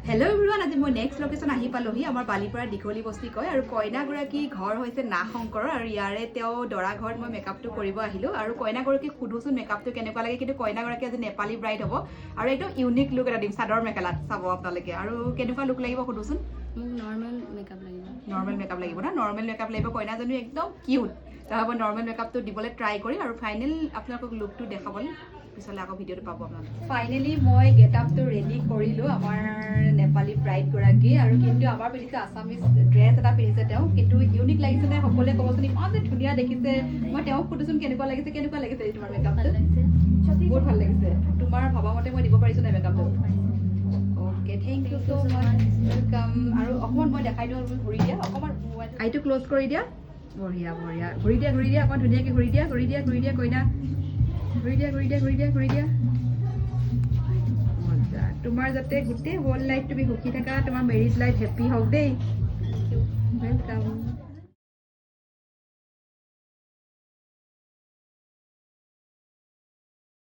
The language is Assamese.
হেল্ল' এভৰিৱান, আজি মই নেক্সট লোকেশ্যন আহি পালোহি। আমাৰ বালিপাৰা দীঘলী বস্তি কয় আৰু কইনাগৰাকী ঘৰ হৈছে নাগশংকৰৰ আৰু ইয়াৰে তেওঁ দৰা ঘৰত মই মেকআপটো কৰিব আহিলোঁ। আৰু কইনাগৰাকীক সোধোচোন মেকআপটো কেনেকুৱা লাগে। কিন্তু কইনাগৰাকী আজি নেপালী ব্ৰাইড হ'ব আৰু একদম ইউনিক লুক এটা দিম চাদৰ মেখেলাত। চাব আপোনালোকে আৰু কেনেকুৱা লুক লাগিব সোধোচোন। মোক নৰ্মেল মেকআপ লাগিব। নৰ্মেল মেকআপ লাগিব ন? নৰ্মেল মেকআপ লাগিব। কইনাজনীও একদম কিউট। তাৰ মই নৰ্মেল মেকআপটো দিবলৈ ট্ৰাই কৰিম আৰু ফাইনেল আপোনালোকক লুকটো দেখাবলৈ পিছলৈ আকৌ ভিডিঅ'টো পাব আপোনালোকে। ফাইনেলি মই গেট আপটো ৰেডি কৰিলোঁ আমাৰ নেপালী ব্ৰাইডগৰাকী আৰু কিন্তু আমাৰ পিন্ধিছে আছামিজ ড্ৰেছ এটা পিন্ধিছে তেওঁ। কিন্তু ইউনিক লাগিছে নে সকলোৱে ক'বচোন। ইমান যে ধুনীয়া দেখিছে। মই তেওঁক সুধোচোন কেনেকুৱা লাগিছে। কেনেকুৱা লাগিছে এই তোমাৰ ভাল মেকআপটো? লাগিছে। বহুত ভাল লাগিছে। তোমাৰ ভবা মতে মই দিব পাৰিছোঁ নাই মেকআপটো? Okay, thank you so much, welcome. আৰু অকণমান মই দেখাই দিওঁ, তুমি ঘূৰি দিয়া অকণমান। আইটো ক্ল'জ কৰি দিয়া। বঢ়িয়া বঢ়িয়া। ঘূৰি দিয়া, ঘূৰি দিয়া, অকণমান ধুনীয়াকৈ ঘূৰি দিয়া, ঘূৰি দিয়া, ঘূৰি দিয়া। কইনা, ঘূৰি দিয়া, ঘূৰি দিয়া, ঘূৰি দিয়া, ঘূৰি দিয়া। মজা। তোমাৰ যাতে গোটেই হোল লাইফ তুমি সুখী থাকা, তোমাৰ মেৰিজ লাইফ হেপ্পী হওক দেই। Thank U. Welcome.